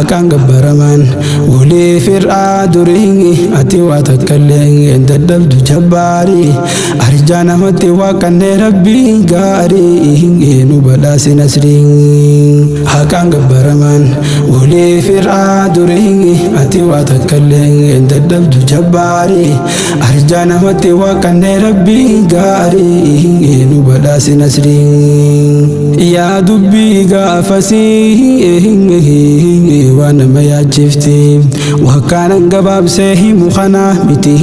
Haqaan gabbaramaan walii fir'aa durii, ati waa takkallee hin dadhabdu jabbaarii. Arjaa namatti waaqannee rabbii gaarii, nu badhaasi nasrii. Haqaan gabbaramaan walii fir'aa durii, ati waa takkallee hin dadhabdu jabbaarii. Arjaa namatti waaqannee rabbii gaarii, nu badhaasi nasrii. Yaa dubbii gaafasii waan nama yaachifti, wakkaanan gabaabsee himu kana miti.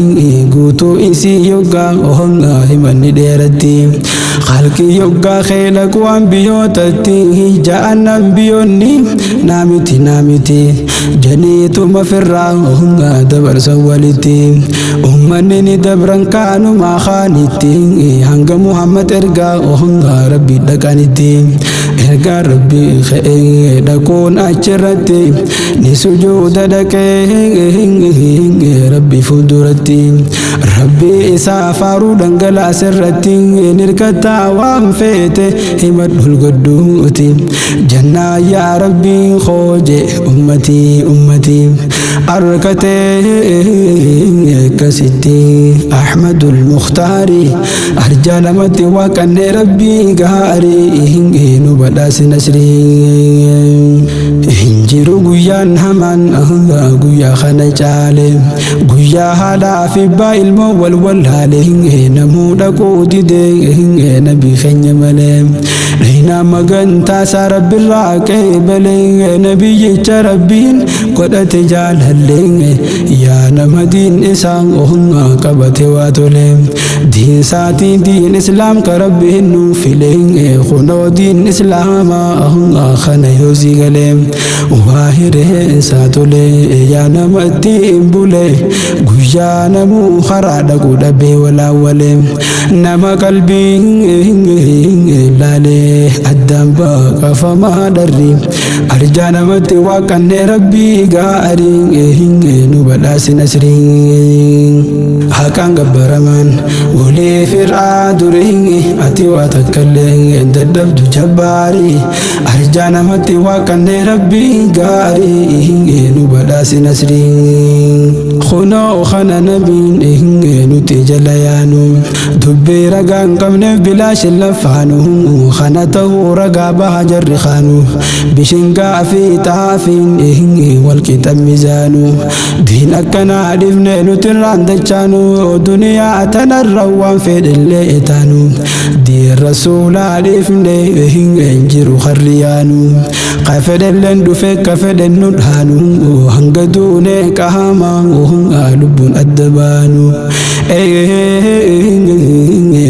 Guutuu isii yoggaa ohongaa himanni dheeratti. Halki yoggaa keelaqu waan biyyootatti ja'annan, biyyoonni naamiti naamiti janiituma firraa ohongaa dabarsan walitti. Ummanni ni dabran kaanumaa kaanitti, hanga Muhammad ergaa ohongaa rabbi dhaqanitti. Ergaa rabbi ka'ee dhaquun achirratti ni sujuuda dhaqee rabbi fuulduratti. Rabbi isaa faaruu dhangalaase irratti nirkataa, waan feete himadhu godhuuti. Jannaa yaa rabbi khooje ummatii ummatii arkatee akkasitti Ahmadul Mukhtaari. Arjaa namatti waaqannee rabbii gaarii, nu badhaasi nasrii. Hin jiru guyyaan hamaan guyyaa kana caale, guyyaa haadhaa fi abbaa ilmoo wal wallaale, namuu dhaquu dide nabii keenya malee. Dhayinaa magantaa isaa rabbirraa qeebalee, nabiyyicha rabbiin godhate jaalallee. Yaa nama diin isaa qabate waa tole, diin isaatiin diin islaam ka rabbiin nuu file. Kunoo diin islaamaa kana yoo sii galee, waa hiree isaa tole. Yaa namatti hin bule, guyyaa namuu karaa dhaquu dhabee walaawwalee, nama qalbii laalee addaan baqafamaa dharri. Arjaa namatti waaqannee rabbii gaarii, nu badhaasi nasrii. Haqaan gabbaramaan walii fir'aa durii, ati waa takkallee hin dadhabdu jabbaarii. Arjaa namatti waaqannee rabbii gaarii, nu badhaasi nasrii. Kunoo kana nabiin nuti jala yaanu, dubbii ragaa hin qabneef bilaash lafaanu. Kana ta'uu ragaa baha jarri kaanu, bishingaa fi xaafiin wal qixa mizaanu. Diin akkanaa dhifne nuti irraan dachaanu, duniyaa tanarra waan fedhellee itaanu. Diin rasuulaa dhifne hin jiru harriyaanu, ka fedhelleen dhufe ka fedhen nu dhaanu, hanga duune qaama lubbuun adda baanu.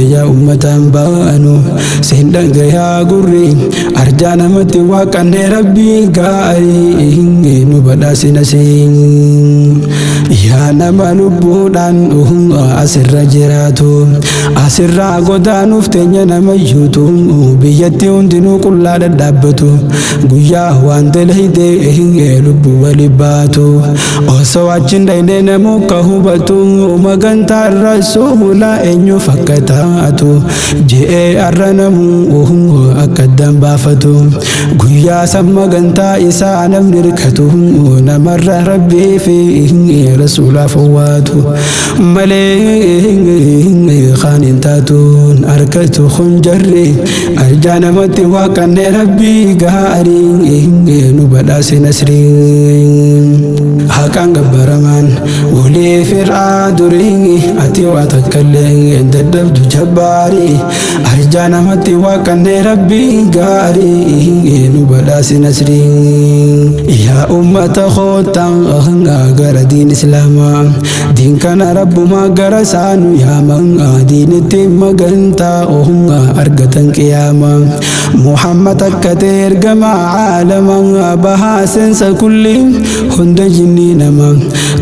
Yaa ummataan baanu seen dhagayaa gurri, arjaa namatti waaqannee rabbii gaarii, nu badhaasi nasiin. Yaa nama lubbuudhaan asirra jiraatu, asirraa godaanuuf teenya namayyuutu, biyyatti hundinuu qullaa dhadhaabbatu, guyyaa waan dalahidee lubbuu wali baatu. Osoo achiin dhayne namuu ka hubatu, magantaa rasuula eenyu fakkataatu je'ee arra namuu akka addaan baafatu. Guyyaa san magantaa isaa namni hirkatu, namarra rabbii fi rasuulaaf owwaatu malee kaan hin taatuun harkatu kun jarri. Arjaa namatti waaqannee rabbii gaarii, nu badhaase nasrii. Haqaan gabbaramaan walii fir'aa durii, ati waa takkallee hin dadhabdu jabbaarii. Arjaa namatti waaqannee rabbii gaarii, nu badhaase nasrii. Yaa ummata kootaa gara diin islaamaa, diin kana rabbumaa gara saanu yaama. Diinitti magantaa ohungaa argatan qiyaama. Muhammad akka ta'e ergamaa caalama, bahaa seensa kulli hunda jinnii nama.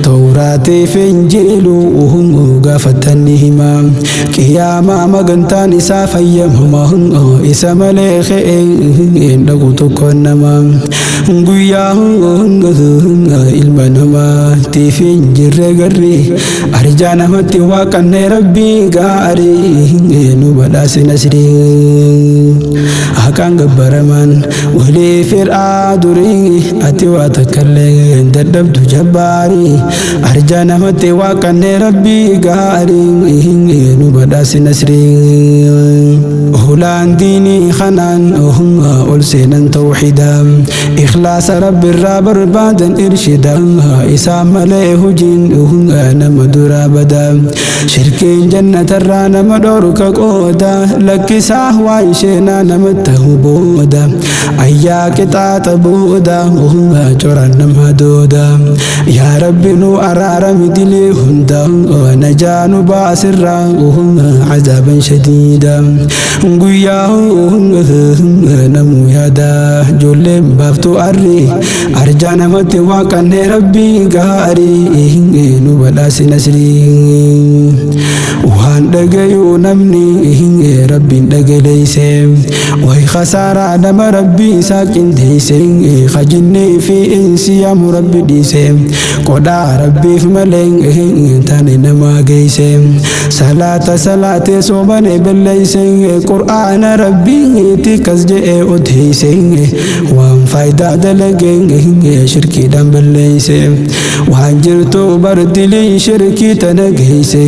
Tawraatee fi injiiluu uhunguu gaafatan ni hima. Qiyaamaa magantaan isaa fayyamama, isa malee ka'ee dhaqu tokko nama. Guyyaa ilma namaatiif hin jirre garri, arjaa namatti waaqannee rabbii gaarii, nu badhaase. Badhaasi nasrii. Haqaan gabbaramaan walii fir'aa durii, ati waa takkallee hin dadhabdu jabbaarii. Arjaa namatti waaqannee rabbii gaarii, nu badhaasi nasrii. Hulaan diinii kanaan ol seenan tawxiidaa, ikhlaasa rabbi irraa barbaadan irshida, isaan malee hojiin nama duraa bada. Shirkiin jannatarraa nama dhorka, qooda lakkisaa, waan sheenaa nama ta'u booda ayyaa qixaaxa booda coraan nama dooda. Yaa rabbi, nu araarami dilii hunda, najaa nu baasirraa azaaban shadiida. Guyyaa namuu yaada ijoolleen baaftuu arri, arjaa namatti waaqannee rabbii gaarii, nu badhaasi nasrii. Waan dhagayuu namni rabbiin dhagaleeyse, way khasaaraa nama rabbii isaa qindeeyse. Kajinnii fi insi yaamu rabbi dhiise, qodhaa rabbiif malee taane namaa geeyse. Salaata salaatee soomane balleeyse, qur'aana rabbiitti kas je'ee odeeyse. Waan faayidaa dalagee shirkiidhaan balleeyse, waan jirtu bardilii shirkii tana geeyse.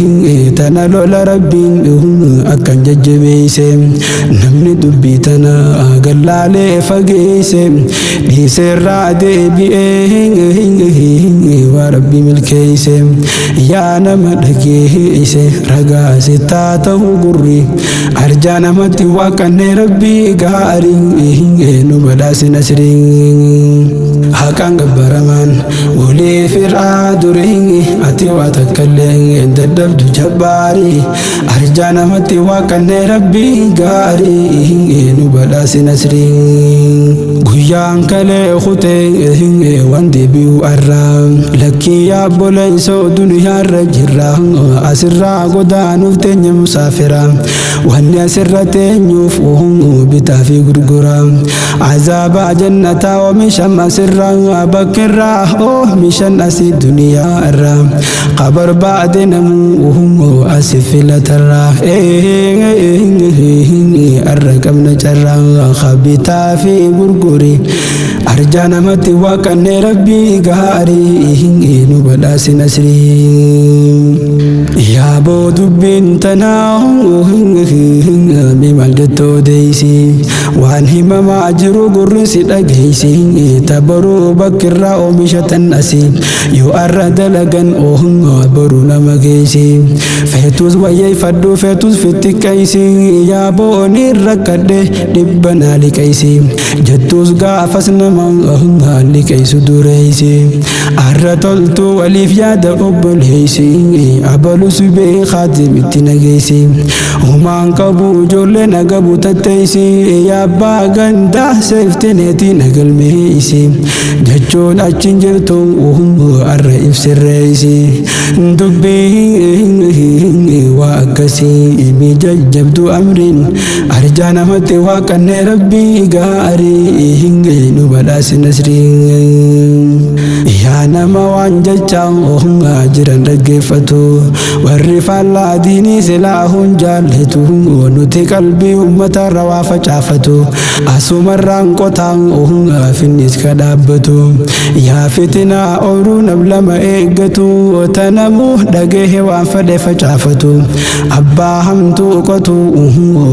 Tana lola rabbiin akkan jajjabeeyse, namni dubbii tana gallaalee fageeyse, dhiiseerraa deebi'ee waa rabbi milkeeyse. Yaa nama dhageeyse, ragaa sittaa ta'u gurri, arjaa namatti waaqannee rabbii gaarii, nu badhaasi nasrii. Haqaan gabbaramaan walii fir'aa durii, ati waa takkallee hin dadhabdu jabbaarii. Arjaa namatti waaqannee rabbii gaarii, nu badhaasi nasrii. Guyyaan kalee kutee waan deebi'u arraa lakkii, yaabboleessoo duniyaarra jirra, asirraa godaanuuf teenya musaafira. Wanni asirra teenyuuf bitaa fi gurgura, azaabaa jannataa oomishan asirra, bakkirraa oomishan asii duniyaa irra qabarbaade namuu asi filatarra. Arra qabna carraa bitaa fi gurguri, arjaa namatti waaqannee rabbii gaarii, nu badhaasi nasrii. Yaaboo dubbiin tanaa maal jettoo deeysi? Waan himamaa jiru gurri si dhageeysi. Tabaruu bakkirraa oomishatan asi, yoo arra dalagan boruu nama geeysi. Feetus wayyeeffadhu, feetus fittiqqeeysi, yaaboo ni rakkadhe dhibba naa liqeeysi jettus, gaafas nama liqeeysu dureeysi. Arra toltu waliif yaada obboleeysi, abalus beekaatim itti nageeysi. Humaan qabu ijoollee nagabu tatteeysi, yaabbaa gandaa seeftineetii nagalmeeysi jechuun achin jirtu, arra ibsirreeysi. Dubbii waa akkasii mijajjabdu amriin, arjaa namatti waaqannee rabbii gaarii, nu badhaasi nasrii. Yaa nama waan jecha jiran dhaggeeffatu, warri faallaa diinii silaa hun jaalletu, nuti qalbii uummatarra waa facaafatu, asumarraan qotaa finnis ka dhaabbatu. Yaa fitinaa ooluu nab lama eeggatu, tanamuu dhagahe waan fedhe facaafatu, abbaa hamtuu qotu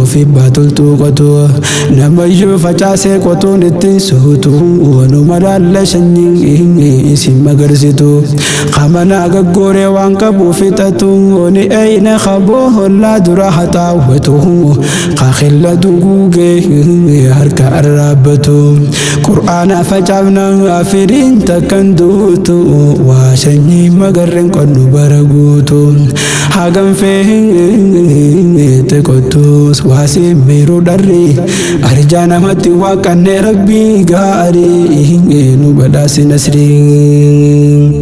fi toltuu qotu, namayyuu facaasee qotuun ittiin suutu. Numa laalla sanyii isin magarsitu, qamanaa gaggooree waan qabu fixatu, ni eyna qaboo hollaa dura haxaawwatu, qaqilla duguugee harka arraabbatu. Qur'aana facaafna, firiin takkan duutu, waa sanyii magarreen qonnu bara guutu. Hagam feete qottus waasii miiruu dharri, arjaa namatti waaqannee rabbii gaarii, nu badhaasi nasrii.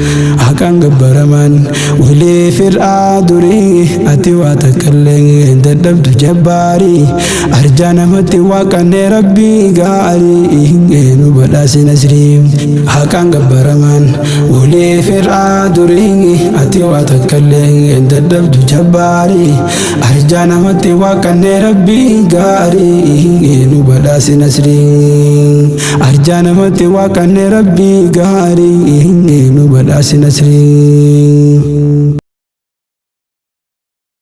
Haqaan gabbaramaan ulee fir'aa durii, ati waa takkallee hin dadhabdu jabbaarii. Arjaa namatti waaqannee rabbii gaarii, nu badhaasi nasrii. Haqaan gabbaramaan ulee fir'aa durii, ati waa takkallee hin dadhabdu jabbaarii. Arjaa namatti waaqannee rabbii gaarii, nu badhaasi nasrii. Arjaa namatti waaqannee rabbii gaarii, nu badhaasi nasrii.